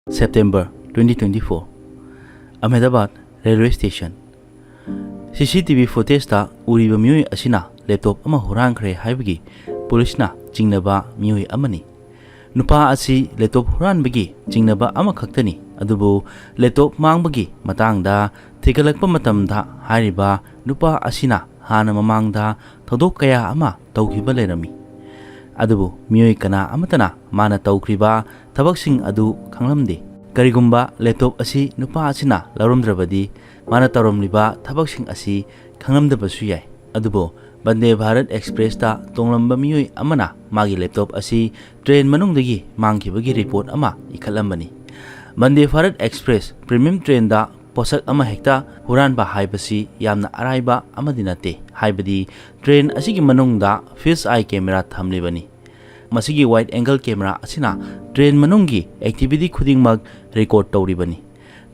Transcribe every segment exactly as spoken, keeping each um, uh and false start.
September twenty twenty-four, Ahmedabad Railway Station. C C T V footage-ꯇ ꯎꯔꯤꯕ ꯃꯤꯑꯣꯏ ꯑꯁꯤꯅ laptop ꯑꯃ ꯍꯨꯔꯥꯟꯈ꯭ꯔꯦ ꯍꯥꯏꯕꯒꯤ ꯄꯨꯂꯤꯁꯅ ꯆꯤꯡꯅꯕ ꯃꯤꯑꯣꯏ ꯑꯃꯅꯤ꯫ ꯅꯨꯄꯥ ꯑꯁꯤ laptop ꯍꯨꯔꯥꯟꯕꯒꯤ ꯆꯤꯡꯅꯕ ꯑꯃꯈꯛꯇꯅꯤ, ꯑꯗꯨꯕꯨ laptop ꯃꯥꯡꯕꯒꯤ ꯃꯇꯥꯡꯗ ꯊꯤꯒꯠꯂꯛꯄ ꯃꯇꯝꯗ ꯍꯥꯏꯔꯤꯕ ꯅꯨꯄꯥ ꯑꯁꯤꯅ ꯍꯥꯟꯅ ꯃꯃꯥꯡꯗ ꯊꯧꯗꯣꯛ ꯀꯌꯥ ꯑꯃ ꯇꯧꯈꯤꯕ ꯂꯩꯔꯝꯃꯤ꯫ ꯑꯗꯨꯕꯨ ꯃꯤꯑꯣꯏ ꯀꯅꯥ ꯑꯃꯠꯇꯅ ꯃꯥꯅ ꯇꯧꯈ꯭ꯔꯤꯕ ꯊꯕꯛꯁꯤꯡ ꯑꯗꯨ ꯈꯪꯂꯝꯗꯦ꯫ ꯀꯔꯤꯒꯨꯝꯕ laptop ꯑꯁꯤ ꯅꯨꯄꯥ ꯑꯁꯤꯅ ꯂꯧꯔꯝꯗ꯭ꯔꯕꯗꯤ ꯃꯥꯅ ꯇꯧꯔꯝꯂꯤꯕ ꯊꯕꯛꯁꯤꯡ ꯑꯁꯤ ꯈꯪꯂꯝꯗꯕꯁꯨ ꯌꯥꯏ꯫ ꯑꯗꯨꯕꯨ ꯕꯟꯗꯦ ꯚꯥꯔꯠ ꯑꯦꯛꯁꯄ꯭ꯔꯦꯁꯇ ꯇꯣꯡꯂꯝꯕ ꯃꯤꯑꯣꯏ ꯑꯃꯅ ꯃꯥꯒꯤ laptop ꯑꯁꯤ train ꯃꯅꯨꯡꯗꯒꯤ ꯃꯥꯡꯈꯤꯕꯒꯤ report ꯑꯃ ꯏꯈꯠꯂꯝꯕꯅꯤ꯫ ꯕꯟꯗꯦ ꯚꯥꯔꯠ ꯑꯦꯛꯁꯄ꯭ꯔꯦꯁ premium train-ꯗ ꯄꯣꯠꯁꯛ ꯑꯃ ꯍꯦꯛꯇ ꯍꯨꯔꯥꯟꯕ ꯍꯥꯏꯕꯁꯤ ꯌꯥꯝꯅ ꯑꯔꯥꯏꯕ ꯑꯃꯗꯤ ꯅꯠꯇꯦ, ꯍꯥꯏꯕꯗꯤ train ꯑꯁꯤꯒꯤ ꯃꯅꯨꯡꯗ fish eye camera ꯊꯝꯂꯤꯕꯅꯤ꯫ ꯃꯁꯤꯒꯤ wide angle camera ꯑꯁꯤꯅ train ꯃꯅꯨꯡꯒꯤ activity ꯈꯨꯗꯤꯡꯃꯛ record ꯇꯧꯔꯤꯕꯅꯤ꯫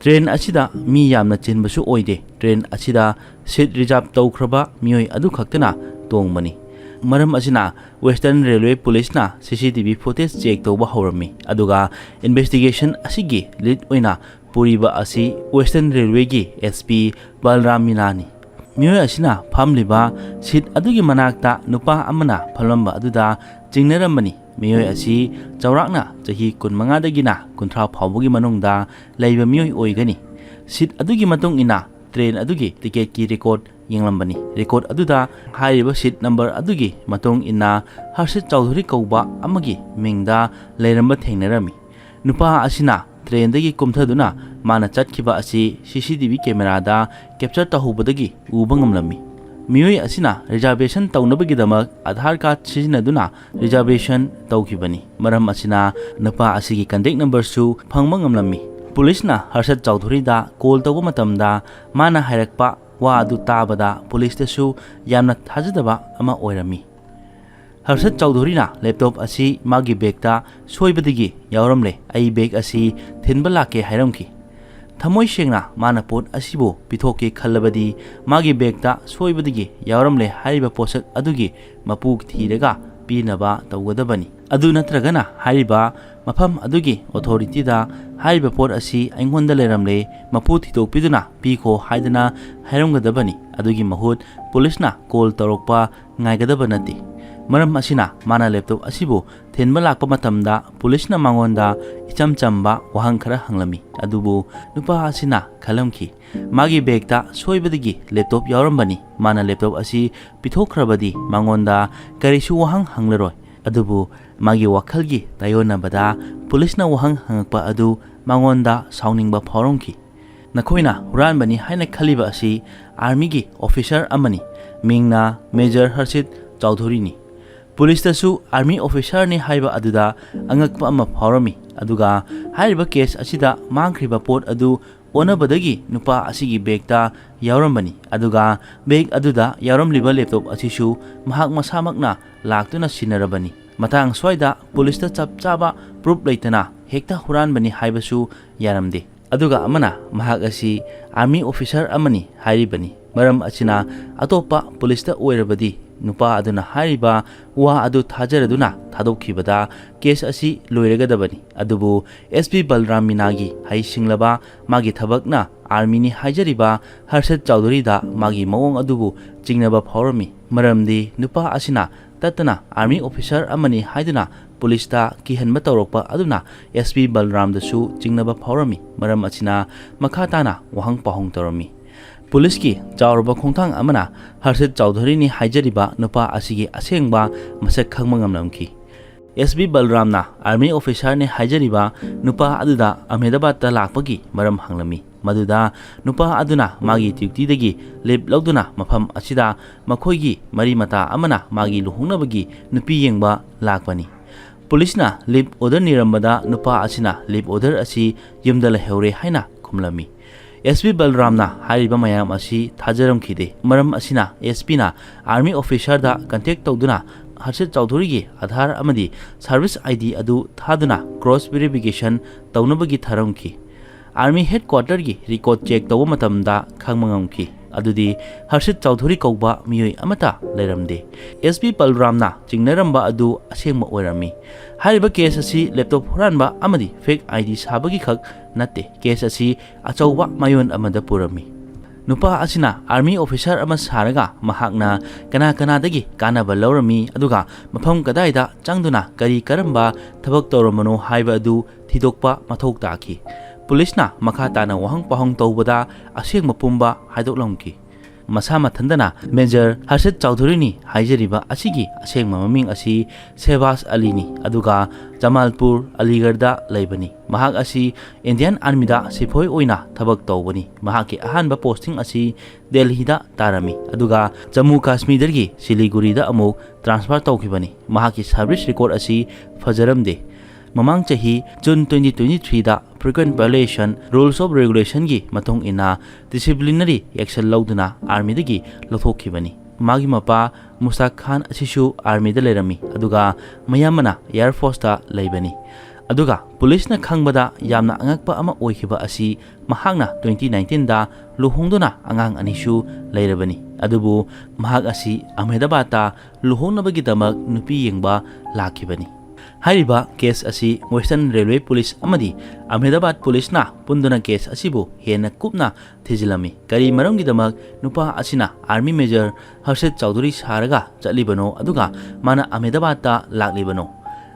Train ꯑꯁꯤꯗ ꯃꯤ ꯌꯥꯝꯅ ꯆꯤꯟꯕꯁꯨ ꯑꯣꯏꯗꯦ꯫ Train ꯑꯁꯤꯗ seat reserve ꯇꯧꯈ꯭ꯔꯕ ꯃꯤꯑꯣꯏ ꯑꯗꯨ ꯈꯛꯇꯅ ꯇꯣꯡꯕꯅꯤ꯫ ꯃꯔꯝ ꯑꯁꯤꯅ Western Railway ꯄꯨꯂꯤꯁꯅ C C T V footage check ꯇꯧꯕ ꯍꯧꯔꯝꯃꯤ, ꯑꯗꯨꯒ investigation ꯑꯁꯤꯒꯤ lead ꯑꯣꯏꯅ ꯄꯨꯔꯤꯕ ꯑꯁꯤ Western Railway-ꯒꯤ S P ꯕꯜꯔꯥꯝ ꯃꯤꯅꯥꯅꯤ꯫ ꯃꯤꯑꯣꯏ ꯑꯁꯤꯅ ꯐꯝꯂꯤꯕ seat ꯑꯗꯨꯒꯤ ꯃꯅꯥꯛꯇ ꯅꯨꯄꯥ ꯑꯃꯅ ꯐꯝꯂꯝꯕ ꯑꯗꯨꯗ ꯆꯤꯡꯅꯔꯝꯕꯅꯤ꯫ ꯃꯤꯑꯣꯏ ꯑꯁꯤ ꯆꯥꯎꯔꯥꯛꯅ ꯆꯍꯤ ꯀꯨꯟꯃꯉꯥꯗꯒꯤꯅ ꯀꯨꯟꯊ꯭ꯔꯥ ꯐꯥꯎꯕꯒꯤ ꯃꯅꯨꯡꯗ ꯂꯩꯕ ꯃꯤꯑꯣꯏ ꯑꯣꯏꯒꯅꯤ꯫ Seat ꯑꯗꯨꯒꯤ ꯃꯇꯨꯡ ꯏꯟꯅ train ꯑꯗꯨꯒꯤ ticket-ꯀꯤ record ꯌꯦꯡꯂꯝꯕꯅꯤ꯫ Record ꯑꯗꯨꯗ ꯍꯥꯏꯔꯤꯕ seat number ꯑꯗꯨꯒꯤ ꯃꯇꯨꯡ ꯏꯟꯅ ꯍꯔꯁꯤꯠ ꯆꯧꯙꯨꯔꯤ ꯀꯧꯕ ꯑꯃꯒꯤ ꯃꯤꯡꯗ ꯂꯩꯔꯝꯕ ꯊꯦꯡꯅꯔꯝꯃꯤ꯫ ꯅꯨꯄꯥ ꯑꯁꯤꯅ train-ꯗꯒꯤ ꯀꯨꯝꯊꯗꯨꯅ ꯃꯥꯅ ꯆꯠꯈꯤꯕ ꯑꯁꯤ C C T V camera-ꯗ capture ꯇꯧꯍꯧꯕꯗꯒꯤ ꯎꯕ ꯉꯝꯂꯝꯃꯤ꯫ ꯃꯤꯑꯣꯏ ꯑꯁꯤꯅ reservation ꯇꯧꯅꯕꯒꯤꯗꯃꯛ Aadhaar card ꯁꯤꯖꯤꯟꯅꯗꯨꯅ reservation ꯇꯧꯈꯤꯕꯅꯤ꯫ ꯃꯔꯝ ꯑꯁꯤꯅ ꯅꯨꯄꯥ ꯑꯁꯤꯒꯤ contact number-ꯁꯨ ꯐꯪꯕ ꯉꯝꯂꯝꯃꯤ꯫ ꯄꯨꯂꯤꯁꯅ ꯍꯔꯁꯠ ꯆꯧꯙꯨꯔꯤꯗ call ꯇꯧꯕ ꯃꯇꯝꯗ ꯃꯥꯅ ꯍꯥꯏꯔꯛꯄ ꯋꯥ ꯑꯗꯨ ꯇꯥꯕꯗ ꯄꯨꯂꯤꯁꯇꯁꯨ ꯌꯥꯝꯅ ꯊꯥꯖꯗꯕ ꯑꯃ ꯑꯣꯏꯔꯝꯃꯤ꯫ ꯍꯔꯁꯠ ꯆꯧꯙꯨꯔꯤꯅ laptop ꯑꯁꯤ ꯃꯥꯒꯤ bag-ꯇ ꯁꯣꯏꯕꯗꯒꯤ ꯌꯥꯎꯔꯝꯂꯦ, "ꯑꯩ bag ꯑꯁꯤ ꯊꯤꯟꯕ ꯂꯥꯛꯀꯦ" ꯍꯥꯏꯔꯝꯈꯤ꯫ ꯊꯃꯣꯏ ꯁꯦꯡꯅ ꯃꯥꯅ ꯄꯣꯠ ꯑꯁꯤꯕꯨ ꯄꯤꯊꯣꯛꯀꯦ ꯈꯜꯂꯕꯗꯤ ꯃꯥꯒꯤ bag-ꯇ ꯁꯣꯏꯕꯗꯒꯤ ꯌꯥꯎꯔꯝꯂꯦ ꯍꯥꯏꯔꯤꯕ ꯄꯣꯠꯁꯛ ꯑꯗꯨꯒꯤ ꯃꯄꯨ ꯊꯤꯔꯒ ꯄꯤꯅꯕ ꯇꯧꯒꯗꯕꯅꯤ꯫ ꯑꯗꯨ ꯅꯠꯇ꯭ꯔꯒꯅ ꯍꯥꯏꯔꯤꯕ ꯃꯐꯝ ꯑꯗꯨꯒꯤ ꯑꯣꯊꯣꯔꯤꯇꯤꯗ ꯍꯥꯏꯔꯤꯕ ꯄꯣꯠ ꯑꯁꯤ ꯑꯩꯉꯣꯟꯗ ꯂꯩꯔꯝꯂꯦ, ꯃꯄꯨ ꯊꯤꯗꯣꯛꯄꯤꯗꯨꯅ ꯄꯤꯈꯣ ꯍꯥꯏꯗꯅ ꯍꯥꯏꯔꯝꯒꯗꯕꯅꯤ꯫ ꯑꯗꯨꯒꯤ ꯃꯍꯨꯠ ꯄꯨꯂꯤꯁꯅ ꯀꯣꯜ ꯇꯧꯔꯛꯄ ꯉꯥꯏꯒꯗꯕ ꯅꯠꯇꯦ꯫ ꯃꯔꯝ ꯑꯁꯤꯅ ꯃꯥꯅ ꯂꯦꯞꯇꯣꯞ ꯑꯁꯤꯕꯨ ꯊꯤꯟꯕ ꯂꯥꯛꯄ ꯃꯇꯝꯗ ꯄꯨꯂꯤꯁꯅ ꯃꯉꯣꯟꯗ ꯏꯆꯝ ꯆꯝꯕ ꯋꯥꯍꯪ ꯈꯔ ꯍꯪꯂꯝꯃꯤ꯫ ꯑꯗꯨꯕꯨ ꯅꯨꯄꯥ ꯑꯁꯤꯅ ꯈꯜꯂꯝꯈꯤ, ꯃꯥꯒꯤ ꯕꯦꯒꯇ ꯁꯣꯏꯕꯗꯒꯤ ꯂꯦꯞꯇꯣꯞ ꯌꯥꯎꯔꯝꯕꯅꯤ꯫ ꯃꯥꯅ ꯂꯦꯞꯇꯣꯞ ꯑꯁꯤ ꯄꯤꯊꯣꯛꯈ꯭ꯔꯕꯗꯤ ꯃꯉꯣꯟꯗ ꯀꯔꯤꯁꯨ ꯋꯥꯍꯪ ꯍꯪꯂꯔꯣꯏ꯫ ꯑꯗꯨꯕꯨ ꯃꯥꯒꯤ ꯋꯥꯈꯜꯒꯤ ꯇꯥꯏꯑꯣꯟꯅꯕꯗ ꯄꯨꯂꯤꯁꯅ ꯋꯥꯍꯪ ꯍꯪꯉꯛꯄ ꯑꯗꯨ ꯃꯉꯣꯟꯗ ꯁꯥꯎꯅꯤꯡꯕ ꯐꯥꯎꯔꯝꯈꯤ꯫ ꯅꯈꯣꯏꯅ ꯍꯨꯔꯥꯟꯕꯅꯤ ꯍꯥꯏꯅ ꯈꯜꯂꯤꯕ ꯑꯁꯤ ꯑꯥꯔꯃꯤꯒꯤ ꯑꯣꯐꯤꯁꯥꯔ ꯑꯃꯅꯤ꯫ ꯃꯤꯡꯅ ꯃꯦꯖꯔ ꯍꯔꯁꯤꯠ ꯆꯧꯙꯨꯔꯤꯅꯤ꯫ ꯄꯨꯂꯤꯁꯇꯁꯨ ꯑꯥꯔꯃꯤ ꯑꯣꯐꯤꯁꯥꯔꯅꯤ ꯍꯥꯏꯕ ꯑꯗꯨꯗ ꯑꯉꯛꯄ ꯑꯃ ꯐꯥꯎꯔꯝꯃꯤ꯫ ꯑꯗꯨꯒ ꯍꯥꯏꯔꯤꯕ ꯀꯦꯁ ꯑꯁꯤꯗ ꯃꯥꯡꯈ꯭ꯔꯤꯕ ꯄꯣꯠ ꯑꯗꯨ ꯑꯣꯟꯅꯕꯗꯒꯤ ꯅꯨꯄꯥ ꯑꯁꯤꯒꯤ ꯕꯦꯒꯇ ꯌꯥꯎꯔꯝꯕꯅꯤ꯫ ꯑꯗꯨꯒ ꯕꯦꯒ ꯑꯗꯨꯗ ꯌꯥꯎꯔꯝꯂꯤꯕ ꯂꯦꯞꯇꯣꯞ ꯑꯁꯤꯁꯨ ꯃꯍꯥꯛ ꯃꯁꯥꯃꯛꯅ ꯂꯥꯛꯇꯨꯅ ꯁꯤꯟꯅꯔꯕꯅꯤ꯫ ꯃꯇꯥꯡ ꯑꯁ꯭ꯋꯥꯏꯗ ꯄꯨꯂꯤꯁꯇ ꯆꯞ ꯆꯥꯕ ꯄ꯭ꯔꯨꯞ ꯂꯩꯇꯅ ꯍꯦꯛꯇ ꯍꯨꯔꯥꯟꯕꯅꯤ ꯍꯥꯏꯕꯁꯨ ꯌꯥꯔꯝꯗꯦ꯫ ꯑꯗꯨꯒ ꯑꯃꯅ ꯃꯍꯥꯛ ꯑꯁꯤ ꯑꯥꯔꯃꯤ ꯑꯣꯐꯤꯁꯥꯔ ꯑꯃꯅꯤ ꯍꯥꯏꯔꯤꯕꯅꯤ꯫ ꯃꯔꯝ ꯑꯁꯤꯅ ꯑꯇꯣꯞꯄ ꯄꯨꯂꯤꯁꯇ ꯑꯣꯏꯔꯕꯗꯤ ꯅꯨꯄꯥ ꯑꯗꯨꯅ ꯍꯥꯏꯔꯤꯕ ꯋꯥ ꯑꯗꯨ ꯊꯥꯖꯔꯗꯨꯅ ꯊꯥꯗꯣꯛꯈꯤꯕꯗ ꯀꯦꯁ ꯑꯁꯤ ꯂꯣꯏꯔꯒꯗꯕꯅꯤ꯫ ꯑꯗꯨꯕꯨ ꯑꯦꯁ ꯄꯤ ꯕꯜꯔꯥꯝ ꯃꯤꯅꯥꯒꯤ ꯍꯩꯁꯤꯡꯂꯕ ꯃꯥꯒꯤ ꯊꯕꯛꯅ ꯑꯥꯔꯃꯤꯅꯤ ꯍꯥꯏꯖꯔꯤꯕ ꯍꯔꯁꯠ ꯆꯧꯙꯨꯔꯤꯗ ꯃꯥꯒꯤ ꯃꯑꯣꯡ ꯑꯗꯨꯕꯨ ꯆꯤꯡꯅꯕ ꯐꯥꯎꯔꯝꯃꯤ꯫ ꯃꯔꯝꯗꯤ ꯅꯨꯄꯥ ꯑꯁꯤꯅ ꯇꯠꯇꯅ ꯑꯥꯔꯃꯤ ꯑꯣꯐꯤꯁꯥꯔ ꯑꯃꯅꯤ ꯍꯥꯏꯗꯨꯅ ꯄꯨꯂꯤꯁꯇ ꯀꯤꯍꯟꯕ ꯇꯧꯔꯛꯄ ꯑꯗꯨꯅ ꯑꯦꯁ ꯄꯤ ꯕꯜꯔꯥꯝꯗꯁꯨ ꯆꯤꯡꯅꯕ ꯐꯥꯎꯔꯝꯃꯤ꯫ ꯃꯔꯝ ꯑꯁꯤꯅ ꯃꯈꯥ ꯇꯥꯅ ꯋꯥꯍꯪ ꯄꯥꯎꯍꯪ ꯇꯧꯔꯝꯃꯤ꯫ ꯄꯨꯂꯤꯁꯀꯤ ꯆꯥꯎꯔꯕ ꯈꯣꯡꯊꯥꯡ ꯑꯃꯅ ꯍꯔꯁꯤꯠ ꯆꯧꯙꯨꯔꯤꯅꯤ ꯍꯥꯏꯖꯔꯤꯕ ꯅꯨꯄꯥ ꯑꯁꯤꯒꯤ ꯑꯁꯦꯡꯕ ꯃꯁꯛ ꯈꯪꯕ ꯉꯝꯂꯝꯈꯤ꯫ ꯑꯦꯁ ꯕꯤ ꯕꯜꯔꯥꯝꯅ ꯑꯥꯔꯃꯤ ꯑꯣꯐꯤꯁꯥꯔꯅꯤ ꯍꯥꯏꯖꯔꯤꯕ ꯅꯨꯄꯥ ꯑꯗꯨꯗ ꯑꯍꯃꯦꯗꯥꯕꯥꯗꯇ ꯂꯥꯛꯄꯒꯤ ꯃꯔꯝ ꯍꯪꯂꯝꯃꯤ꯫ ꯃꯗꯨꯗ ꯅꯨꯄꯥ ꯑꯗꯨꯅ ꯃꯥꯒꯤ ꯗ꯭ꯌꯨꯇꯤꯗꯒꯤ ꯂꯤꯞ ꯂꯧꯗꯨꯅ ꯃꯐꯝ ꯑꯁꯤꯗ ꯃꯈꯣꯏꯒꯤ ꯃꯔꯤ ꯃꯇꯥ ꯑꯃꯅ ꯃꯥꯒꯤ ꯂꯨꯍꯣꯡꯅꯕꯒꯤ ꯅꯨꯄꯤ ꯌꯦꯡꯕ ꯂꯥꯛꯄꯅꯤ꯫ ꯄꯨꯂꯤꯁꯅ ꯂꯤꯞ ꯑꯣꯔꯗꯔ ꯅꯤꯔꯝꯕꯗ ꯅꯨꯄꯥ ꯑꯁꯤꯅ ꯂꯤꯞ ꯑꯣꯔꯗꯔ ꯑꯁꯤ ꯌꯨꯝꯗ ꯂꯩꯍꯧꯔꯦ ꯍꯥꯏꯅ ꯈꯨꯝꯂꯝꯃꯤ꯫ ꯑꯦꯁ ꯄꯤ ꯕꯜꯔꯥꯝꯅ ꯍꯥꯏꯔꯤꯕ ꯃꯌꯥꯝ ꯑꯁꯤ ꯊꯥꯖꯔꯝꯈꯤꯗꯦ꯫ ꯃꯔꯝ ꯑꯁꯤꯅ ꯑꯦꯁ ꯄꯤꯅ ꯑꯥꯔꯃꯤ ꯑꯣꯐꯤꯁꯥꯔꯗ ꯀꯟꯇꯦꯛ ꯇꯧꯗꯨꯅ ꯍꯔꯁꯤꯠ ꯆꯧꯙꯨꯔꯤꯒꯤ ꯑꯥꯙꯥꯔ ꯑꯃꯗꯤ ꯁꯥꯔꯚꯤꯁ ꯑꯥꯏ ꯗꯤ ꯑꯗꯨ ꯊꯥꯗꯨꯅ ꯀ꯭ꯔꯣꯁ ꯚꯦꯔꯤꯐꯤꯀꯦꯁꯟ ꯇꯧꯅꯕꯒꯤ ꯊꯥꯔꯝꯈꯤ꯫ ꯑꯥꯔꯃꯤ ꯍꯦꯗꯀ꯭ꯋꯥꯇꯔꯒꯤ ꯔꯦꯀꯣꯔꯗ ꯆꯦꯛ ꯇꯧꯕ ꯃꯇꯝꯗ ꯈꯪꯕ ꯉꯝꯈꯤ꯫ ꯑꯗꯨꯗꯤ ꯍꯔꯁꯤꯠ ꯆꯧꯙꯨꯔꯤ ꯀꯧꯕ ꯃꯤꯑꯣꯏ ꯑꯃꯠꯇ ꯂꯩꯔꯝꯗꯦ꯫ ꯑꯦꯁ ꯄꯤ ꯕꯜꯔꯥꯝꯅ ꯆꯤꯡꯅꯔꯝꯕ ꯑꯗꯨ ꯑꯁꯦꯡꯕ ꯑꯣꯏꯔꯝꯃꯤ꯫ ꯍꯥꯏꯔꯤꯕ ꯀꯦꯁ ꯑꯁꯤ ꯂꯦꯞꯇꯣꯞ ꯍꯨꯔꯥꯟꯕ ꯑꯃꯗꯤ ꯐꯦꯛ ꯑꯥꯏ ꯗꯤ ꯁꯥꯕꯒꯤ ꯈꯛ ꯅꯠꯇꯦ, ꯀꯦꯁ ꯑꯁꯤ ꯑꯆꯧꯕ ꯃꯌꯣꯟ ꯑꯃꯗ ꯄꯨꯔꯝꯃꯤ꯫ ꯅꯨꯄꯥ ꯑꯁꯤꯅ ꯑꯥꯔꯃꯤ ꯑꯣꯐꯤꯁꯥꯔ ꯑꯃ ꯁꯥꯔꯒ ꯃꯍꯥꯛꯅ ꯀꯅꯥ ꯀꯅꯥꯗꯒꯤ ꯀꯥꯟꯅꯕ ꯂꯧꯔꯝꯃꯤ, ꯑꯗꯨꯒ ꯃꯐꯝ ꯀꯗꯥꯏꯗ ꯆꯪꯗꯨꯅ ꯀꯔꯤ ꯀꯔꯝꯕ ꯊꯕꯛ ꯇꯧꯔꯝꯕꯅꯣ ꯍꯥꯏꯕ ꯑꯗꯨ ꯊꯤꯗꯣꯛꯄ ꯃꯊꯧ ꯇꯥꯈꯤ꯫ ꯄꯨꯂꯤꯁꯅ ꯃꯈꯥ ꯇꯥꯅ ꯋꯥꯍꯪ ꯄꯥꯎꯍꯪ ꯇꯧꯕꯗ ꯑꯁꯦꯡꯕ ꯄꯨꯝꯕ ꯍꯥꯏꯗꯣꯛꯂꯝꯈꯤ꯫ ꯃꯁꯥ ꯃꯊꯟꯇꯅ ꯃꯦꯖꯔ ꯍꯔꯁꯤꯠ ꯆꯧꯙꯨꯔꯤꯅꯤ ꯍꯥꯏꯖꯔꯤꯕ ꯑꯁꯤꯒꯤ ꯑꯁꯦꯡꯕ ꯃꯃꯤꯡ ꯑꯁꯤ ꯁꯦꯕꯥꯁ ꯑꯂꯤꯅꯤ, ꯑꯗꯨꯒ ꯖꯃꯥꯜꯄꯨꯔ, ꯑꯂꯤꯒꯔꯗ ꯂꯩꯕꯅꯤ꯫ ꯃꯍꯥꯛ ꯑꯁꯤ ꯏꯟꯗꯤꯌꯟ ꯑꯥꯔꯃꯤꯗ ꯁꯤꯐꯣꯏ ꯑꯣꯏꯅ ꯊꯕꯛ ꯇꯧꯕꯅꯤ꯫ ꯃꯍꯥꯛꯀꯤ ꯑꯍꯥꯟꯕ ꯄꯣꯁꯇꯤꯡ ꯑꯁꯤ ꯗꯦꯜꯍꯤꯗ ꯇꯥꯔꯝꯃꯤ, ꯑꯗꯨꯒ ꯖꯝꯃꯨ ꯀꯥꯁꯃꯤꯔꯗꯒꯤ ꯁꯤꯂꯤꯒꯨꯔꯤꯗ ꯑꯃꯨꯛ ꯇ꯭ꯔꯥꯟꯁꯐꯔ ꯇꯧꯈꯤꯕꯅꯤ꯫ ꯃꯍꯥꯛꯀꯤ ꯁꯥꯔꯚꯤꯁ ꯔꯦꯀꯣꯔꯗ ꯑꯁꯤ ꯐꯖꯔꯝꯗꯦ꯫ ꯃꯃꯥꯡ ꯆꯍꯤ June twenty twenty third frequent violation rules of regulationꯒꯤ ꯃꯇꯨꯡ ꯏꯟꯅ ꯗꯤꯁꯤꯄ꯭ꯂꯤꯅꯔꯤ ꯑꯦꯛꯁꯟ ꯂꯧꯗꯨꯅ ꯑꯥꯔꯃꯤꯗꯒꯤ ꯂꯧꯊꯣꯛꯈꯤꯕꯅꯤ꯫ ꯃꯥꯒꯤ ꯃꯄꯥ ꯃꯨꯁꯇꯥꯛ ꯈꯥꯟ ꯑꯁꯤꯁꯨ ꯑꯥꯔꯃꯤꯗ ꯂꯩꯔꯝꯃꯤ, ꯑꯗꯨꯒ ꯃꯌꯥꯝꯕꯅ ꯑꯦꯌꯔ ꯐꯣꯔꯁꯇ ꯂꯩꯕꯅꯤ꯫ ꯑꯗꯨꯒ ꯄꯨꯂꯤꯁꯅ ꯈꯪꯕꯗ ꯌꯥꯝꯅ ꯑꯉꯛꯄ ꯑꯃ ꯑꯣꯏꯈꯤꯕ ꯑꯁꯤ ꯃꯍꯥꯛꯅ ꯇ꯭ꯋꯦꯟꯇꯤ ꯅꯥꯏꯟꯇꯤꯟꯗ ꯂꯨꯍꯣꯡꯗꯨꯅ ꯑꯉꯥꯡ ꯑꯅꯤꯁꯨ ꯂꯩꯔꯕꯅꯤ꯫ ꯑꯗꯨꯕꯨ ꯃꯍꯥꯛ ꯑꯁꯤ ꯑꯍꯃꯦꯗꯕꯥꯗꯇ ꯂꯨꯍꯣꯡꯅꯕꯒꯤꯗꯃꯛ ꯅꯨꯄꯤ ꯌꯦꯡꯕ ꯂꯥꯛꯈꯤꯕꯅꯤ꯫ ꯍꯥꯏꯔꯤꯕ ꯀꯦꯁ ꯑꯁꯤ ꯋꯦꯁꯇꯔꯟ ꯔꯦꯜꯋꯦ ꯄꯨꯂꯤꯁ ꯑꯃꯗꯤ ꯑꯍꯃꯦꯗꯕꯥꯗ ꯄꯨꯂꯤꯁꯅ ꯄꯨꯟꯗꯨꯅ ꯀꯦꯁ ꯑꯁꯤꯕꯨ ꯍꯦꯟꯅ ꯀꯨꯞꯅ ꯊꯤꯖꯤꯜꯂꯝꯃꯤ꯫ ꯀꯔꯤ ꯃꯔꯝꯒꯤꯗꯃꯛ ꯅꯨꯄꯥ ꯑꯁꯤꯅ ꯑꯥꯔꯃꯤ ꯃꯦꯖꯔ ꯍꯔꯁꯤꯠ ꯆꯧꯙꯨꯔꯤ ꯁꯥꯔꯒ ꯆꯠꯂꯤꯕꯅꯣ, ꯑꯗꯨꯒ ꯃꯥꯅ ꯑꯍꯃꯦꯗꯕꯥꯗꯇ ꯂꯥꯛꯂꯤꯕꯅꯣ,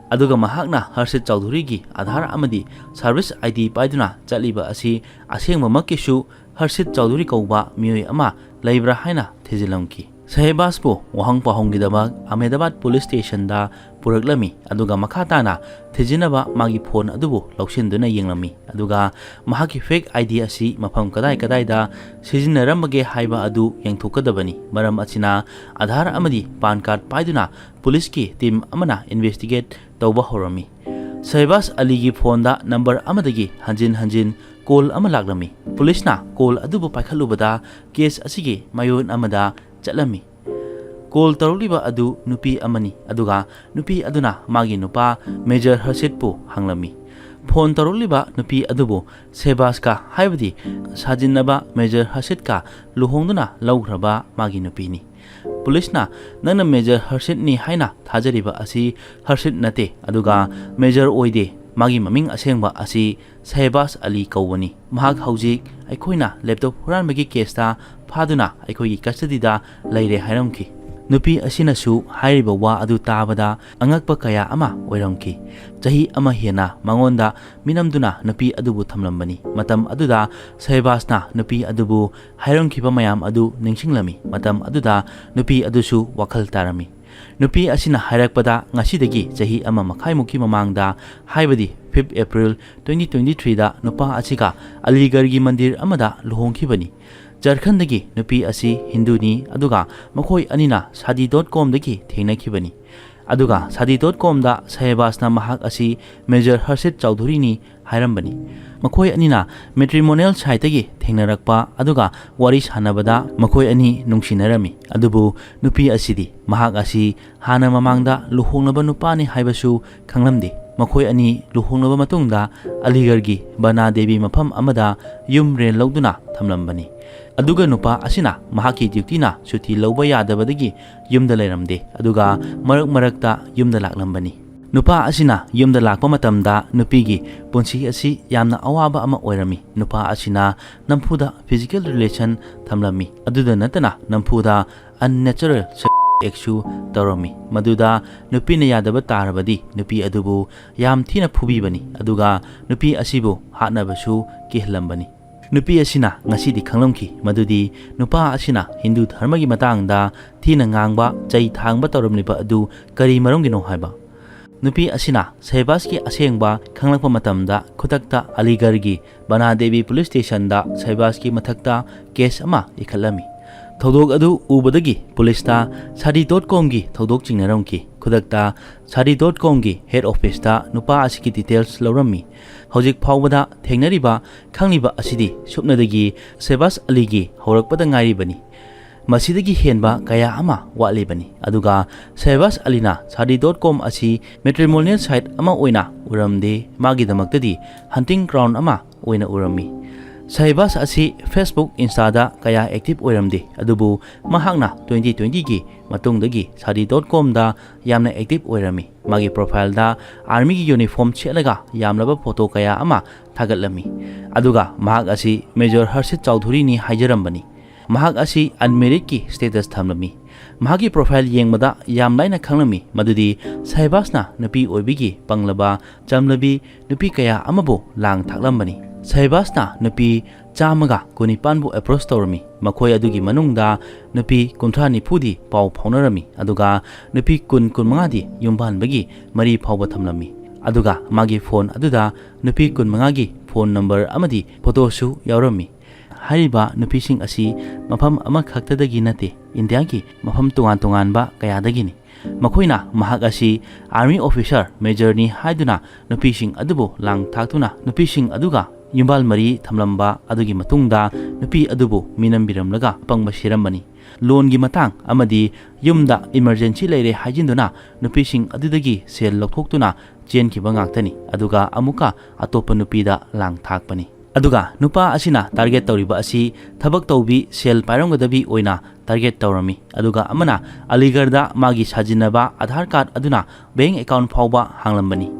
ꯑꯗꯨꯒ ꯃꯍꯥꯛꯅ ꯍꯔꯁꯤꯠ ꯆꯧꯙꯨꯔꯤꯒꯤ ꯑꯙꯥꯔ ꯑꯃꯗꯤ ꯁꯥꯔꯚꯤꯁ ꯑꯥꯏ ꯗꯤ ꯄꯥꯏꯗꯨꯅ ꯆꯠꯂꯤꯕ ꯑꯁꯤ ꯑꯁꯦꯡꯕꯃꯛꯀꯤꯁꯨ ꯍꯔꯁꯤꯠ ꯆꯧꯙꯨꯔꯤ ꯀꯧꯕ ꯃꯤꯑꯣꯏ ꯑꯃ ꯂꯩꯕ꯭ꯔꯥ ꯍꯥꯏꯅ ꯊꯤꯖꯤꯜꯂꯝꯈꯤ꯫ ꯁꯍꯦꯕꯥꯖꯄꯨ ꯋꯥꯍꯪ ꯄꯥꯎꯍꯪꯒꯤꯗꯃꯛ ꯑꯍꯃꯦꯗꯕꯥꯗ ꯄꯨꯂꯤꯁ ꯁ꯭ꯇꯦꯁꯟꯗ ꯄꯨꯔꯛꯂꯝꯃꯤ, ꯑꯗꯨꯒ ꯃꯈꯥ ꯇꯥꯅ ꯊꯤꯖꯤꯟꯅꯕ ꯃꯥꯒꯤ ꯐꯣꯟ ꯑꯗꯨꯕꯨ ꯂꯧꯁꯤꯟꯗꯨꯅ ꯌꯦꯡꯂꯝꯃꯤ, ꯑꯗꯨꯒ ꯃꯍꯥꯛꯀꯤ ꯐꯦꯛ ꯑꯥꯏ ꯗꯤ ꯑꯁꯤ ꯃꯐꯝ ꯀꯗꯥꯏ ꯀꯗꯥꯏꯗ ꯁꯤꯖꯤꯟꯅꯔꯝꯕꯒꯦ ꯍꯥꯏꯕ ꯑꯗꯨ ꯌꯦꯡꯊꯣꯛꯀꯗꯕꯅꯤ꯫ ꯃꯔꯝ ꯑꯁꯤꯅ ꯑꯙꯥꯔ ꯑꯃꯗꯤ ꯄꯥꯟ ꯀꯥꯔꯗ ꯄꯥꯏꯗꯨꯅ ꯄꯨꯂꯤꯁꯀꯤ ꯇꯤꯝ ꯑꯃꯅ ꯏꯟꯚꯦꯁꯇꯤꯒꯦꯠ ꯇꯧꯕ ꯍꯧꯔꯝꯃꯤ꯫ ꯁꯍꯦꯕꯥꯖ ꯑꯂꯤꯒꯤ ꯐꯣꯟꯗ ꯅꯝꯕꯔ ꯑꯃꯗꯒꯤ ꯍꯟꯖꯤꯟ ꯍꯟꯖꯤꯟ ꯀꯣꯜ ꯑꯃ ꯂꯥꯛꯂꯝꯃꯤ꯫ ꯄꯨꯂꯤꯁꯅ ꯀꯣꯜ ꯑꯗꯨꯕꯨ ꯄꯥꯏꯈꯠꯂꯨꯕꯗ ꯀꯦꯁ ꯑꯁꯤꯒꯤ ꯃꯌꯣꯟ ꯑꯃꯗ ꯆꯠꯂꯝꯃꯤ꯫ ꯀꯣꯜ ꯇꯧꯔꯛꯂꯤꯕ ꯑꯗꯨ ꯅꯨꯄꯤ ꯑꯃꯅꯤ, ꯑꯗꯨꯒ ꯅꯨꯄꯤ ꯑꯗꯨꯅ ꯃꯥꯒꯤ ꯅꯨꯄꯥ ꯃꯦꯖꯔ ꯍꯔꯁꯤꯠꯄꯨ ꯍꯪꯂꯝꯃꯤ꯫ ꯐꯣꯟ ꯇꯧꯔꯛꯂꯤꯕ ꯅꯨꯄꯤ ꯑꯗꯨꯕꯨ ꯁꯦꯕꯥꯁꯀ, ꯍꯥꯏꯕꯗꯤ ꯁꯥꯖꯤꯟꯅꯕ ꯃꯦꯖꯔ ꯍꯔꯁꯤꯠꯀ ꯂꯨꯍꯣꯡꯗꯨꯅ ꯂꯧꯈ꯭ꯔꯕ ꯃꯥꯒꯤ ꯅꯨꯄꯤꯅꯤ꯫ ꯄꯨꯂꯤꯁꯅ "ꯅꯪꯅ ꯃꯦꯖꯔ ꯍꯔꯁꯤꯠꯅꯤ ꯍꯥꯏꯅ ꯊꯥꯖꯔꯤꯕ ꯑꯁꯤ ꯍꯔꯁꯤꯠ ꯅꯠꯇꯦ, ꯑꯗꯨꯒ ꯃꯦꯖꯔ ꯑꯣꯏꯗꯦ꯫ ꯃꯥꯒꯤ ꯃꯃꯤꯡ ꯑꯁꯦꯡꯕ ꯑꯁꯤ ꯁꯍꯕꯥꯁ ꯑꯂꯤ ꯀꯧꯕꯅꯤ꯫ ꯃꯍꯥꯛ ꯍꯧꯖꯤꯛ ꯑꯩꯈꯣꯏꯅ ꯂꯦꯞꯇꯣꯞ ꯍꯨꯔꯥꯟꯕꯒꯤ ꯀꯦꯁꯇ ꯐꯥꯗꯨꯅ ꯑꯩꯈꯣꯏꯒꯤ ꯀꯁꯇꯗꯤꯗ ꯂꯩꯔꯦ" ꯍꯥꯏꯔꯝꯈꯤ꯫ ꯅꯨꯄꯤ ꯑꯁꯤꯅꯁꯨ ꯍꯥꯏꯔꯤꯕ ꯋꯥ ꯑꯗꯨ ꯇꯥꯕꯗ ꯑꯉꯛꯄ ꯀꯌꯥ ꯑꯃ ꯑꯣꯏꯔꯝꯈꯤ꯫ ꯆꯍꯤ ꯑꯃ ꯍꯦꯟꯅ ꯃꯉꯣꯟꯗ ꯃꯤꯅꯝꯗꯨꯅ ꯅꯨꯄꯤ ꯑꯗꯨꯕꯨ ꯊꯝꯂꯝꯕꯅꯤ꯫ ꯃꯇꯝ ꯑꯗꯨꯗ ꯁꯍꯕꯥꯁꯅ ꯅꯨꯄꯤ ꯑꯗꯨꯕꯨ ꯍꯥꯏꯔꯝꯈꯤꯕ ꯃꯌꯥꯝ ꯑꯗꯨ ꯅꯤꯡꯁꯤꯡꯂꯝꯃꯤ꯫ ꯃꯇꯝ ꯑꯗꯨꯗ ꯅꯨꯄꯤ ꯑꯗꯨꯁꯨ ꯋꯥꯈꯜ ꯇꯥꯔꯝꯃꯤ꯫ ꯅꯨꯄꯤ ꯑꯁꯤꯅ ꯍꯥꯏꯔꯛꯄꯗ, ꯉꯁꯤꯗꯒꯤ ꯆꯍꯤ ꯑꯃ ꯃꯈꯥꯏꯃꯨꯛꯀꯤ ꯃꯃꯥꯡꯗ, ꯍꯥꯏꯕꯗꯤ fifth April twenty twenty threeꯗ ꯅꯨꯄꯥ ꯑꯁꯤꯒ ꯑꯂꯤꯒꯔꯒꯤ ꯃꯟꯗꯤꯔ ꯑꯃꯗ ꯂꯨꯍꯣꯡꯈꯤꯕꯅꯤ꯫ ꯖꯔꯈꯟꯗꯒꯤ ꯅꯨꯄꯤ ꯑꯁꯤ ꯍꯤꯟꯗꯨꯅꯤ, ꯑꯗꯨꯒ ꯃꯈꯣꯏ ꯑꯅꯤꯅ ꯁꯥꯗꯤ ꯗꯣꯠ ꯀꯣꯝꯗꯒꯤ ꯊꯦꯡꯅꯈꯤꯕꯅꯤ꯫ ꯑꯗꯨꯒ ꯁꯥꯗꯤ ꯗꯣꯠ ꯀꯣꯝꯗ ꯁꯍꯕꯥꯁꯅ ꯃꯍꯥꯛ ꯑꯁꯤ ꯃꯦꯖꯔ ꯍꯔꯁꯤꯠ ꯆꯧꯙꯨꯔꯤꯅꯤ ꯍꯥꯏꯔꯝꯕꯅꯤ꯫ ꯃꯈꯣꯏ ꯑꯅꯤꯅ ꯃꯦꯇ꯭ꯔꯤꯃꯣꯅꯤꯌꯦꯜ ꯁꯥꯏꯠꯇꯒꯤ ꯊꯦꯡꯅꯔꯛꯄ ꯑꯗꯨꯒ ꯋꯥꯔꯤ ꯁꯥꯟꯅꯕꯗ ꯃꯈꯣꯏ ꯑꯅꯤ ꯅꯨꯡꯁꯤꯅꯔꯝꯃꯤ꯫ ꯑꯗꯨꯕꯨ ꯅꯨꯄꯤ ꯑꯁꯤꯗꯤ ꯃꯍꯥꯛ ꯑꯁꯤ ꯍꯥꯟꯅ ꯃꯃꯥꯡꯗ ꯂꯨꯍꯣꯡꯂꯕ ꯅꯨꯄꯥꯅꯤ ꯍꯥꯏꯕꯁꯨ ꯈꯪꯂꯝꯗꯦ꯫ ꯃꯈꯣꯏ ꯑꯅꯤ ꯂꯨꯍꯣꯡꯂꯕ ꯃꯇꯨꯡꯗ ꯑꯂꯤꯒꯔꯒꯤ ꯕꯅꯥ ꯗꯦꯕꯤ ꯃꯐꯝ ꯑꯃꯗ ꯌꯨꯝ ꯔꯦꯟ ꯂꯧꯗꯨꯅ ꯊꯝꯂꯝꯕꯅꯤ꯫ ꯑꯗꯨꯒ ꯅꯨꯄꯥ ꯑꯁꯤꯅ ꯃꯍꯥꯛꯀꯤ ꯗ꯭ꯌꯨꯇꯤꯅ ꯁꯨꯇꯤ ꯂꯧꯕ ꯌꯥꯗꯕꯗꯒꯤ ꯌꯨꯝꯗ ꯂꯩꯔꯝꯗꯦ, ꯑꯗꯨꯒ ꯃꯔꯛ ꯃꯔꯛꯇ ꯌꯨꯝꯗ ꯂꯥꯛꯂꯝꯕꯅꯤ꯫ ꯅꯨꯄꯥ ꯑꯁꯤꯅ ꯌꯨꯝꯗ ꯂꯥꯛꯄ ꯃꯇꯝꯗ ꯅꯨꯄꯤꯒꯤ ꯄꯨꯟꯁꯤ ꯑꯁꯤ ꯌꯥꯝꯅ ꯑꯋꯥꯕ ꯑꯃ ꯑꯣꯏꯔꯝꯃꯤ꯫ ꯅꯨꯄꯥ ꯑꯁꯤꯅ ꯅꯝꯐꯨꯗ ꯐꯤꯖꯤꯀꯦꯜ ꯔꯤꯂꯦꯁꯟ ꯊꯝꯂꯝꯃꯤ꯫ ꯑꯗꯨꯗ ꯅꯠꯇꯅ ꯅꯝꯐꯨꯗ unnatural sex actꯁꯨ ꯇꯧꯔꯝꯃꯤ꯫ ꯃꯗꯨꯗ ꯅꯨꯄꯤꯅ ꯌꯥꯗꯕ ꯇꯥꯔꯕꯗꯤ ꯅꯨꯄꯤ ꯑꯗꯨꯕꯨ ꯌꯥꯝ ꯊꯤꯅ ꯐꯨꯕꯤꯕꯅꯤ, ꯑꯗꯨꯒ ꯅꯨꯄꯤ ꯑꯁꯤꯕꯨ ꯍꯥꯠꯅꯕꯁꯨ ꯀꯤꯍꯜꯂꯝꯕꯅꯤ꯫ ꯅꯨꯄꯤ ꯑꯁꯤꯅ ꯉꯁꯤꯗꯤ ꯈꯪꯂꯝꯈꯤ ꯃꯗꯨꯗꯤ ꯅꯨꯄꯥ ꯑꯁꯤꯅ ꯍꯤꯟꯗꯨ ꯙꯔꯃꯒꯤ ꯃꯇꯥꯡꯗ ꯊꯤꯅ ꯉꯥꯡꯕ, ꯆꯩ ꯊꯥꯡꯕ ꯇꯧꯔꯝꯂꯤꯕ ꯑꯗꯨ ꯀꯔꯤ ꯃꯔꯝꯒꯤꯅꯣ ꯍꯥꯏꯕ꯫ ꯅꯨꯄꯤ ꯑꯁꯤꯅ ꯁꯍꯕꯥꯁꯀꯤ ꯑꯁꯦꯡꯕ ꯈꯪꯂꯛꯄ ꯃꯇꯝꯗ ꯈꯨꯗꯛꯇ ꯑꯂꯤꯒꯔꯒꯤ ꯕꯅꯥ ꯗꯦꯕꯤ ꯄꯨꯂꯤꯁ ꯁ꯭ꯇꯦꯁꯟꯗ ꯁꯍꯕꯥꯁꯀꯤ ꯃꯊꯛꯇ ꯀꯦꯁ ꯑꯃ ꯏꯈꯠꯂꯝꯃꯤ꯫ ꯊꯧꯗꯣꯛ ꯑꯗꯨ ꯎꯕꯗꯒꯤ ꯄꯨꯂꯤꯁꯇ ꯁꯥꯗꯤ ꯗꯣꯠ ꯀꯣꯝꯒꯤ ꯊꯧꯗꯣꯛ ꯆꯤꯡꯅꯔꯝꯈꯤ꯫ ꯈꯨꯗꯛꯇ ꯁꯥꯗꯤ ꯗꯣꯠ ꯀꯣꯝꯒꯤ ꯍꯦꯗ ꯑꯣꯐꯤꯁꯇ ꯅꯨꯄꯥ ꯑꯁꯤꯒꯤ ꯗꯤꯇꯦꯜꯁ ꯂꯧꯔꯝꯃꯤ꯫ ꯍꯧꯖꯤꯛ ꯐꯥꯎꯕꯗ ꯊꯦꯡꯅꯔꯤꯕ, ꯈꯪꯂꯤꯕ ꯑꯁꯤꯗꯤ ꯁꯨꯞꯅꯗꯒꯤ ꯁꯍꯕꯥꯁ ꯑꯂꯤꯒꯤ ꯍꯧꯔꯛꯄꯗ ꯉꯥꯏꯔꯤꯕꯅꯤ꯫ ꯃꯁꯤꯗꯒꯤ ꯍꯦꯟꯕ ꯀꯌꯥ ꯑꯃ ꯋꯥꯠꯂꯤꯕꯅꯤ꯫ ꯑꯗꯨꯒ ꯁꯍꯕꯥꯖ ꯑꯂꯤꯅ ꯁꯥꯗꯤ ꯗꯣꯠ ꯀꯣꯝ ꯑꯁꯤ ꯃꯦꯇ꯭ꯔꯤꯃꯣꯅꯤꯌꯦꯜ ꯁꯥꯏꯠ ꯑꯃ ꯑꯣꯏꯅ ꯎꯔꯝꯗꯦ, ꯃꯥꯒꯤꯗꯃꯛꯇꯗꯤ ꯍꯟꯇꯤꯡ ꯒ꯭ꯔꯥꯎꯟ ꯑꯃ ꯑꯣꯏꯅ ꯎꯔꯝꯃꯤ꯫ ꯁꯍꯕꯥꯖ ꯑꯁꯤ Facebook, Insta-ꯗ ꯀꯌꯥ ꯑꯦꯛꯇꯤꯚ ꯑꯣꯏꯔꯝꯗꯦ, ꯑꯗꯨꯕꯨ ꯃꯍꯥꯛꯅ ꯇ꯭ꯋꯦꯟꯇꯤ ꯇ꯭ꯋꯦꯟꯇꯤꯒꯤ ꯃꯇꯨꯡꯗꯒꯤ ꯁꯥꯗꯤ ꯗꯣꯠ ꯀꯣꯝꯗ ꯌꯥꯝꯅ ꯑꯦꯛꯇꯤꯚ ꯑꯣꯏꯔꯝꯃꯤ꯫ ꯃꯥꯒꯤ ꯄ꯭ꯔꯣꯐꯥꯏꯜꯗ ꯑꯥꯔꯃꯤꯒꯤ ꯌꯨꯅꯤꯐꯣꯔꯝ ꯁꯦꯠꯂꯒ ꯌꯥꯝꯂꯕ ꯐꯣꯇꯣ ꯀꯌꯥ ꯑꯃ ꯊꯥꯒꯠꯂꯝꯃꯤ꯫ ꯑꯗꯨꯒ ꯃꯍꯥꯛ ꯑꯁꯤ ꯃꯦꯖꯔ ꯍꯔꯁꯤꯠ ꯆꯧꯙꯨꯔꯤꯅꯤ ꯍꯥꯏꯖꯔꯝꯕꯅꯤ꯫ ꯃꯍꯥꯛ ꯑꯁꯤ ꯑꯟꯃꯦꯔꯤꯠꯀꯤ ꯁ꯭ꯇꯦꯇꯁ ꯊꯝꯂꯝꯃꯤ꯫ ꯃꯍꯥꯛꯀꯤ ꯄ꯭ꯔꯣꯐꯥꯏꯜ ꯌꯦꯡꯕꯗ ꯌꯥꯝ ꯂꯥꯏꯅ ꯈꯪꯂꯝꯃꯤ ꯃꯗꯨꯗꯤ ꯁꯍꯕꯥꯖꯅ ꯅꯨꯄꯤ ꯑꯣꯏꯕꯒꯤ ꯄꯪꯂꯕ ꯆꯝꯂꯕꯤ ꯅꯨꯄꯤ ꯀꯌꯥ ꯑꯃꯕꯨ ꯂꯥꯡ ꯊꯥꯛꯂꯝꯕꯅꯤ꯫ ꯁꯍꯕꯥꯖꯅ ꯅꯨꯄꯤ ꯆꯥꯝꯃꯒ ꯀꯨꯟꯅꯤꯄꯥꯟꯕꯨ ꯑꯦꯄ꯭ꯔꯣꯆ ꯇꯧꯔꯝꯃꯤ꯫ ꯃꯈꯣꯏ ꯑꯗꯨꯒꯤ ꯃꯅꯨꯡꯗ ꯅꯨꯄꯤ ꯀꯨꯟꯊ꯭ꯔꯥ ꯅꯤꯐꯨꯗꯤ ꯄꯥꯎ ꯐꯥꯎꯅꯔꯝꯃꯤ, ꯑꯗꯨꯒ ꯅꯨꯄꯤ ꯀꯨꯟ ꯀꯨꯟꯃꯉꯥꯗꯤ ꯌꯨꯝ ꯄꯥꯟꯕꯒꯤ ꯃꯔꯤ ꯐꯥꯎꯕ ꯊꯝꯂꯝꯃꯤ꯫ ꯑꯗꯨꯒ ꯃꯥꯒꯤ ꯐꯣꯟ ꯑꯗꯨꯗ ꯅꯨꯄꯤ ꯀꯨꯟꯃꯉꯥꯒꯤ ꯐꯣꯟ ꯅꯝꯕꯔ ꯑꯃꯗꯤ ꯐꯣꯇꯣꯁꯨ ꯌꯥꯎꯔꯝꯃꯤ꯫ ꯍꯥꯏꯔꯤꯕ ꯅꯨꯄꯤꯁꯤꯡ ꯑꯁꯤ ꯃꯐꯝ ꯑꯃꯈꯛꯇꯗꯒꯤ ꯅꯠꯇꯦ, ꯏꯟꯗꯤꯌꯥꯒꯤ ꯃꯐꯝ ꯇꯣꯉꯥꯟ ꯇꯣꯉꯥꯟꯕ ꯀꯌꯥꯗꯒꯤꯅꯤ꯫ ꯃꯈꯣꯏꯅ ꯃꯍꯥꯛ ꯑꯁꯤ ꯑꯥꯔꯃꯤ ꯑꯣꯐꯤꯁꯥꯔ ꯃꯦꯖꯔꯅꯤ ꯍꯥꯏꯗꯨꯅ ꯅꯨꯄꯤꯁꯤꯡ ꯑꯗꯨꯕꯨ ꯂꯥꯡ ꯊꯥꯛꯇꯨꯅ ꯅꯨꯄꯤꯁꯤꯡ ꯑꯗꯨꯒ ꯌꯨꯝꯕꯥꯜ ꯃꯔꯤ ꯊꯝꯂꯝꯕ ꯑꯗꯨꯒꯤ ꯃꯇꯨꯡꯗ ꯅꯨꯄꯤ ꯑꯗꯨꯕꯨ ꯃꯤꯅꯝꯕꯤꯔꯝꯂꯒ ꯑꯄꯪꯕ ꯁꯤꯔꯝꯕꯅꯤ꯫ ꯂꯣꯟꯒꯤ ꯃꯇꯥꯡ ꯑꯃꯗꯤ ꯌꯨꯝꯗ ꯏꯃꯔꯖꯦꯟꯁꯤ ꯂꯩꯔꯦ ꯍꯥꯏꯖꯤꯟꯗꯨꯅ ꯅꯨꯄꯤꯁꯤꯡ ꯑꯗꯨꯗꯒꯤ ꯁꯦꯜ ꯂꯧꯊꯣꯛꯇꯨꯅ ꯆꯦꯟꯈꯤꯕ ꯉꯥꯛꯇꯅꯤ, ꯑꯗꯨꯒ ꯑꯃꯨꯛꯀ ꯑꯇꯣꯞꯄ ꯅꯨꯄꯤꯗ ꯂꯥꯡ ꯊꯥꯛꯄꯅꯤ꯫ ꯑꯗꯨꯒ ꯅꯨꯄꯥ ꯑꯁꯤꯅ ꯇꯥꯔꯒꯦꯠ ꯇꯧꯔꯤꯕ ꯑꯁꯤ ꯊꯕꯛ ꯇꯧꯕꯤ, ꯁꯦꯜ ꯄꯥꯏꯔꯝꯒꯗꯕꯤ ꯑꯣꯏꯅ ꯇꯥꯔꯒꯦꯠ ꯇꯧꯔꯝꯃꯤ꯫ ꯑꯗꯨꯒ ꯑꯃꯅ ꯑꯂꯤꯒꯔꯗ ꯃꯥꯒꯤ ꯁꯥꯖꯤꯟꯅꯕ ꯑꯙꯥꯔ ꯀꯥꯔꯗ ꯑꯗꯨꯅ ꯕꯦꯡ ꯑꯦꯀꯥꯎꯟ ꯐꯥꯎꯕ ꯍꯥꯡꯂꯝꯕꯅꯤ꯫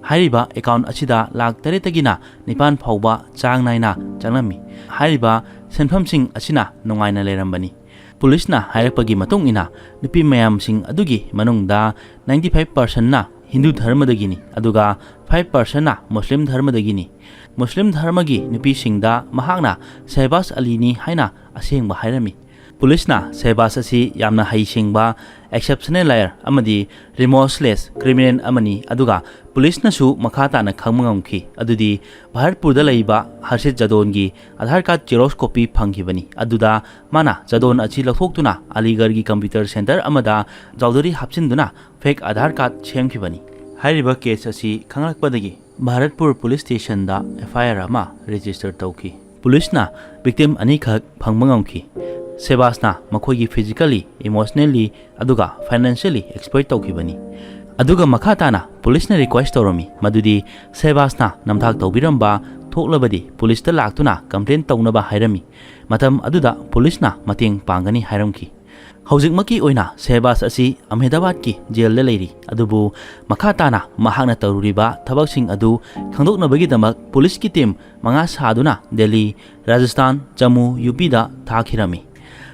ꯍꯥꯏꯔꯤꯕ ꯑꯦꯀꯥꯎꯟ ꯑꯁꯤꯗ ꯂꯥꯈ ꯇꯔꯦꯠꯇꯒꯤꯅ ꯅꯤꯄꯥꯟ ꯐꯥꯎꯕ ꯆꯥꯡ ꯅꯥꯏꯅ ꯆꯪꯂꯝꯃꯤ꯫ ꯍꯥꯏꯔꯤꯕ ꯁꯦꯟꯐꯝꯁꯤꯡ ꯑꯁꯤꯅ ꯅꯨꯡꯉꯥꯏꯅ ꯂꯩꯔꯝꯕꯅꯤ꯫ ꯄꯨꯂꯤꯁꯅ ꯍꯥꯏꯔꯛꯄꯒꯤ ꯃꯇꯨꯡ ꯏꯟꯅ, ꯅꯨꯄꯤ ꯃꯌꯥꯝꯁꯤꯡ ꯑꯗꯨꯒꯤ ꯃꯅꯨꯡꯗ ꯅꯥꯏꯟꯇꯤ ꯐꯥꯏꯚ ꯄꯥꯔꯁꯦꯟꯅ ꯍꯤꯟꯗꯨ ꯙꯔꯃꯗꯒꯤꯅꯤ, ꯑꯗꯨꯒ ꯐꯥꯏꯚ ꯄꯥꯔꯁꯦꯟꯅ ꯃꯨꯁꯂꯤꯝ ꯙꯔꯃꯗꯒꯤꯅꯤ꯫ ꯃꯨꯁꯂꯤꯝ ꯙꯔꯃꯒꯤ ꯅꯨꯄꯤꯁꯤꯡꯗ ꯃꯍꯥꯛꯅ ꯁꯍꯕꯥꯖ ꯑꯂꯤꯅꯤ ꯍꯥꯏꯅ ꯑꯁꯦꯡꯕ ꯍꯥꯏꯔꯝꯃꯤ꯫ ꯄꯨꯂꯤꯁꯅ ꯁꯍꯕꯥꯖ ꯑꯁꯤ ꯌꯥꯝꯅ ꯍꯩꯁꯤꯡꯕ, ꯑꯦꯛꯁꯦꯞꯁꯅꯦꯜ ꯂꯥꯌꯔ ꯑꯃꯗꯤ ꯔꯤꯃꯣꯔꯁꯂꯦꯁ ꯀ꯭ꯔꯤꯃꯤꯅꯦꯜ ꯑꯃꯅꯤ, ꯑꯗꯨꯒ ꯄꯨꯂꯤꯁꯅꯁꯨ ꯃꯈꯥ ꯇꯥꯅ ꯈꯪꯕ ꯉꯝꯈꯤ, ꯑꯗꯨꯗꯤ ꯚꯥꯔꯠꯄꯨꯔꯗ ꯂꯩꯕ Hershey's ꯖꯗꯣꯟꯒꯤ Aadhaar card Xerox copy ꯐꯪꯈꯤꯕꯅꯤ꯫ ꯑꯗꯨꯗ ꯃꯥꯅ ꯖꯗꯣꯟ ꯑꯁꯤ ꯂꯧꯊꯣꯛꯇꯨꯅ ꯑꯂꯤꯒꯔꯒꯤ ꯀꯝꯄ꯭ꯌꯨꯇꯔ ꯁꯦꯟꯇꯔ ꯑꯃꯗ ꯖꯧꯗꯔꯤ ꯍꯥꯞꯆꯤꯟꯗꯨꯅ ꯐꯦꯛ ꯑꯙꯥꯔ ꯀꯥꯔꯗ ꯁꯦꯝꯈꯤꯕꯅꯤ꯫ ꯍꯥꯏꯔꯤꯕ ꯀꯦꯁ ꯑꯁꯤ ꯈꯪꯂꯛꯄꯗꯒꯤ ꯚꯥꯔꯠꯄꯨꯔ ꯄꯨꯂꯤꯁ ꯁ꯭ꯇꯦꯁꯟꯗ ꯑꯦꯐ ꯑꯥꯏ ꯑꯥꯔ ꯑꯃ ꯔꯦꯖꯤꯁꯇꯔ ꯇꯧꯈꯤ꯫ ꯄꯨꯂꯤꯁꯅ ꯚꯤꯛꯇꯤꯝ ꯑꯅꯤꯈꯛ ꯐꯪꯕ ꯉꯝꯈꯤ꯫ ꯁꯦꯕꯥꯁꯅ ꯃꯈꯣꯏꯒꯤ physically, emotionally ꯑꯗꯨꯒ financially exploit ꯇꯧꯈꯤꯕꯅꯤ꯫ ꯑꯗꯨꯒ ꯃꯈꯥ ꯇꯥꯅ ꯄꯨꯂꯤꯁꯅ request ꯇꯧꯔꯝꯃꯤ ꯃꯗꯨꯗꯤ ꯁꯦꯕꯥꯁꯅ ꯅꯝꯊꯥꯛ ꯇꯧꯕꯤꯔꯝꯕ ꯊꯣꯛꯂꯕꯗꯤ ꯄꯨꯂꯤꯁꯇ ꯂꯥꯛꯇꯨꯅ complain ꯇꯧꯅꯕ ꯍꯥꯏꯔꯝꯃꯤ꯫ ꯃꯇꯝ ꯑꯗꯨꯗ ꯄꯨꯂꯤꯁꯅ ꯃꯇꯦꯡ ꯄꯥꯡꯒꯅꯤ ꯍꯥꯏꯔꯝꯈꯤ꯫ ꯍꯧꯖꯤꯛꯃꯛꯀꯤ ꯑꯣꯏꯅ ꯁꯦꯍꯕꯥꯖ ꯑꯁꯤ ꯑꯍꯃꯦꯗꯥꯕꯥꯗꯀꯤ ꯖꯦꯜꯗ ꯂꯩꯔꯤ, ꯑꯗꯨꯕꯨ ꯃꯈꯥ ꯇꯥꯅ ꯃꯍꯥꯛꯅ ꯇꯧꯔꯨꯔꯤꯕ ꯊꯕꯛꯁꯤꯡ ꯑꯗꯨ ꯈꯪꯗꯣꯛꯅꯕꯒꯤꯗꯃꯛ ꯄꯨꯂꯤꯁꯀꯤ ꯇꯤꯝ ꯃꯉꯥ ꯁꯥꯗꯨꯅ ꯗꯦꯜꯂꯤ, ꯔꯥꯖꯁꯊꯥꯟ, ꯖꯝꯃꯨ, ꯌꯨ ꯄꯤꯗ ꯊꯥꯈꯤꯔꯝꯃꯤ꯫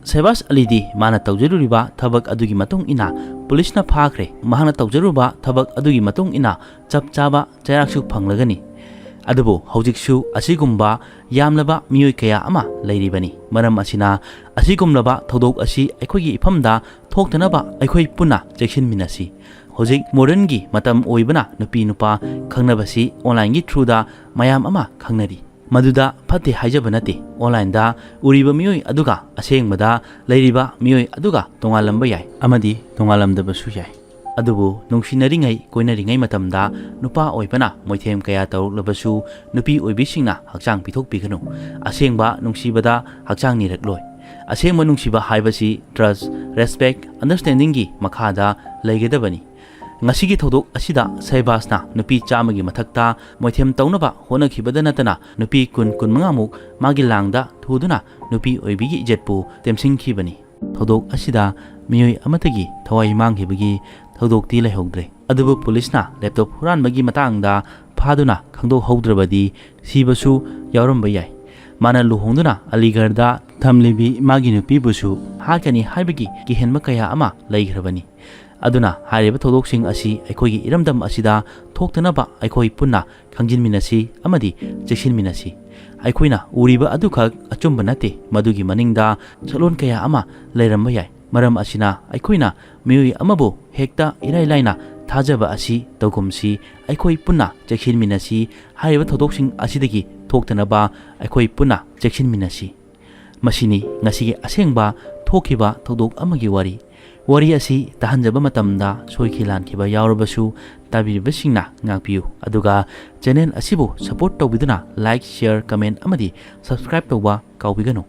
ꯁꯦꯍꯕꯥꯖ ꯑꯂꯤꯗꯤ ꯃꯥꯅ ꯇꯧꯖꯔꯨꯔꯤꯕ ꯊꯕꯛ ꯑꯗꯨꯒꯤ ꯃꯇꯨꯡ ꯏꯟꯅ ꯄꯨꯂꯤꯁꯅ ꯐꯥꯈ꯭ꯔꯦ꯫ ꯃꯍꯥꯛꯅ ꯇꯧꯖꯔꯨꯕ ꯊꯕꯛ ꯑꯗꯨꯒꯤ ꯃꯇꯨꯡ ꯏꯟꯅ ꯆꯞ ꯆꯥꯕ ꯆꯩꯔꯥꯛꯁꯨ ꯐꯪꯂꯒꯅꯤ꯫ ꯑꯗꯨꯕꯨ ꯍꯧꯖꯤꯛꯁꯨ ꯑꯁꯤꯒꯨꯝꯕ ꯌꯥꯝꯂꯕ ꯃꯤꯑꯣꯏ ꯀꯌꯥ ꯑꯃ ꯂꯩꯔꯤꯕꯅꯤ꯫ ꯃꯔꯝ ꯑꯁꯤꯅ ꯑꯁꯤꯒꯨꯝꯂꯕ ꯊꯧꯗꯣꯛ ꯑꯁꯤ ꯑꯩꯈꯣꯏꯒꯤ ꯏꯐꯝꯗ ꯊꯣꯛꯇꯅꯕ ꯑꯩꯈꯣꯏ ꯄꯨꯟꯅ ꯆꯦꯛꯁꯤꯟꯃꯤꯟꯅꯁꯤ꯫ ꯍꯧꯖꯤꯛ modernꯒꯤ ꯃꯇꯝ ꯑꯣꯏꯕꯅ ꯅꯨꯄꯤ ꯅꯨꯄꯥ ꯈꯪꯅꯕꯁꯤ onlineꯒꯤ throughꯗ ꯃꯌꯥꯝ ꯑꯃ ꯈꯪꯅꯔꯤ꯫ ꯃꯗꯨꯗ ꯐꯠꯇꯦ ꯍꯥꯏꯖꯕ ꯅꯠꯇꯦ꯫ Onlineꯗ ꯎꯔꯤꯕ ꯃꯤꯑꯣꯏ ꯑꯗꯨꯒ ꯑꯁꯦꯡꯕꯗ ꯂꯩꯔꯤꯕ ꯃꯤꯑꯣꯏ ꯑꯗꯨꯒ ꯇꯣꯉꯥꯜꯂꯝꯕ ꯌꯥꯏ ꯑꯃꯗꯤ ꯇꯣꯉꯥꯜꯂꯝꯗꯕꯁꯨ ꯌꯥꯏ꯫ ꯑꯗꯨꯕꯨ ꯅꯨꯡꯁꯤꯅꯔꯤꯉꯩ, ꯀꯣꯏꯅꯔꯤꯉꯩ ꯃꯇꯝꯗ ꯅꯨꯄꯥ ꯑꯣꯏꯕꯅ ꯃꯣꯏꯊꯦꯝ ꯀꯌꯥ ꯇꯧꯔꯛꯂꯕꯁꯨ ꯅꯨꯄꯤ ꯑꯣꯏꯕꯤꯁꯤꯡꯅ ꯍꯛꯆꯥꯡ ꯄꯤꯊꯣꯛꯄꯤꯒꯅꯨ꯫ ꯑꯁꯦꯡꯕ ꯅꯨꯡꯁꯤꯕꯗ ꯍꯛꯆꯥꯡ ꯅꯤꯔꯛꯂꯣꯏ꯫ ꯑꯁꯦꯡꯕ ꯅꯨꯡꯁꯤꯕ ꯍꯥꯏꯕꯁꯤ trust, respect, understandingꯒꯤ ꯃꯈꯥꯗ ꯂꯩꯒꯗꯕꯅꯤ꯫ ꯉꯁꯤꯒꯤ ꯊꯧꯗꯣꯛ ꯑꯁꯤꯗ ꯁꯦꯍꯕꯥꯖꯅ ꯅꯨꯄꯤ ꯆꯥꯝꯃꯒꯤ ꯃꯊꯛꯇ ꯃꯣꯏꯊꯦꯝ ꯇꯧꯅꯕ ꯍꯣꯠꯅꯈꯤꯕꯗ ꯅꯠꯇꯅ ꯅꯨꯄꯤ ꯀꯨꯟ, ꯀꯨꯟꯃꯉꯥꯃꯨꯛ ꯃꯥꯒꯤ ꯂꯥꯡꯗ ꯊꯨꯗꯨꯅ ꯅꯨꯄꯤ ꯑꯣꯏꯕꯤꯒꯤ ꯏꯖꯠꯄꯨ ꯇꯦꯝꯁꯤꯟꯈꯤꯕꯅꯤ꯫ ꯊꯧꯗꯣꯛ ꯑꯁꯤꯗ ꯃꯤꯑꯣꯏ ꯑꯃꯠꯇꯒꯤ ꯊꯋꯥꯏ ꯃꯥꯡꯈꯤꯕꯒꯤ ꯊꯧꯗꯣꯛꯇꯤ ꯂꯩꯍꯧꯗ꯭ꯔꯦ꯫ ꯑꯗꯨꯕꯨ ꯄꯨꯂꯤꯁꯅ laptop ꯍꯨꯔꯥꯟꯕꯒꯤ ꯃꯇꯥꯡꯗ ꯐꯥꯗꯨꯅ ꯈꯪꯗꯣꯛꯍꯧꯗ꯭ꯔꯕꯗꯤ ꯁꯤꯕꯁꯨ ꯌꯥꯎꯔꯝꯕ ꯌꯥꯏ꯫ ꯃꯥꯅ ꯂꯨꯍꯣꯡꯗꯨꯅ ꯑꯂꯤꯒꯔꯗ ꯊꯝꯂꯤꯕꯤ ꯃꯥꯒꯤ ꯅꯨꯄꯤꯕꯨꯁꯨ ꯍꯥꯠꯀꯅꯤ ꯍꯥꯏꯕꯒꯤ ꯀꯤꯍꯦꯟꯕ ꯀꯌꯥ ꯑꯃ ꯂꯩꯈ꯭ꯔꯕꯅꯤ꯫ ꯑꯗꯨꯅ ꯍꯥꯏꯔꯤꯕ ꯊꯧꯗꯣꯛꯁꯤꯡ ꯑꯁꯤ ꯑꯩꯈꯣꯏꯒꯤ ꯏꯔꯝꯗꯝ ꯑꯁꯤꯗ ꯊꯣꯛꯇꯅꯕ ꯑꯩꯈꯣꯏ ꯄꯨꯟꯅ ꯈꯪꯖꯤꯟꯃꯤꯟꯅꯁꯤ ꯑꯃꯗꯤ ꯆꯦꯛꯁꯤꯟꯃꯤꯟꯅꯁꯤ꯫ ꯑꯩꯈꯣꯏꯅ ꯎꯔꯤꯕ ꯑꯗꯨꯈꯛ ꯑꯆꯨꯝꯕ ꯅꯠꯇꯦ, ꯃꯗꯨꯒꯤ ꯃꯅꯤꯡꯗ ꯁꯛꯂꯣꯟ ꯀꯌꯥ ꯑꯃ ꯂꯩꯔꯝꯕ ꯌꯥꯏ꯫ ꯃꯔꯝ ꯑꯁꯤꯅ ꯑꯩꯈꯣꯏꯅ ꯃꯤꯑꯣꯏ ꯑꯃꯕꯨ ꯍꯦꯛꯇ ꯏꯔꯥꯏ ꯂꯥꯏꯅ ꯊꯥꯖꯕ ꯑꯁꯤ ꯇꯧꯒꯨꯝꯁꯤ꯫ ꯑꯩꯈꯣꯏ ꯄꯨꯟꯅ ꯆꯦꯛꯁꯤꯟꯃꯤꯟꯅꯁꯤ꯫ ꯍꯥꯏꯔꯤꯕ ꯊꯧꯗꯣꯛꯁꯤꯡ ꯑꯁꯤꯗꯒꯤ ꯊꯣꯛꯇꯅꯕ ꯑꯩꯈꯣꯏ ꯄꯨꯟꯅ ꯆꯦꯛꯁꯤꯟꯃꯤꯟꯅꯁꯤ꯫ ꯃꯁꯤꯅꯤ ꯉꯁꯤꯒꯤ ꯑꯁꯦꯡꯕ ꯊꯣꯛꯈꯤꯕ ꯊꯧꯗꯣꯛ ꯑꯃꯒꯤ ꯋꯥꯔꯤ꯫ ꯋꯥꯔꯤ ꯑꯁꯤ ꯇꯥꯍꯟꯖꯕ ꯃꯇꯝꯗ ꯁꯣꯏꯈꯤ ꯂꯥꯟꯈꯤꯕ ꯌꯥꯎꯔꯕꯁꯨ ꯇꯥꯕꯤꯔꯤꯕꯁꯤꯡꯅ ꯉꯥꯛꯄꯤꯌꯨ꯫ ꯑꯗꯨꯒ channel ꯑꯁꯤꯕꯨ support ꯇꯧꯕꯤꯗꯨꯅ like, share, comment ꯑꯃꯗꯤ subscribe ꯇꯧꯕ ꯀꯥꯎꯕꯤꯒꯅꯨ꯫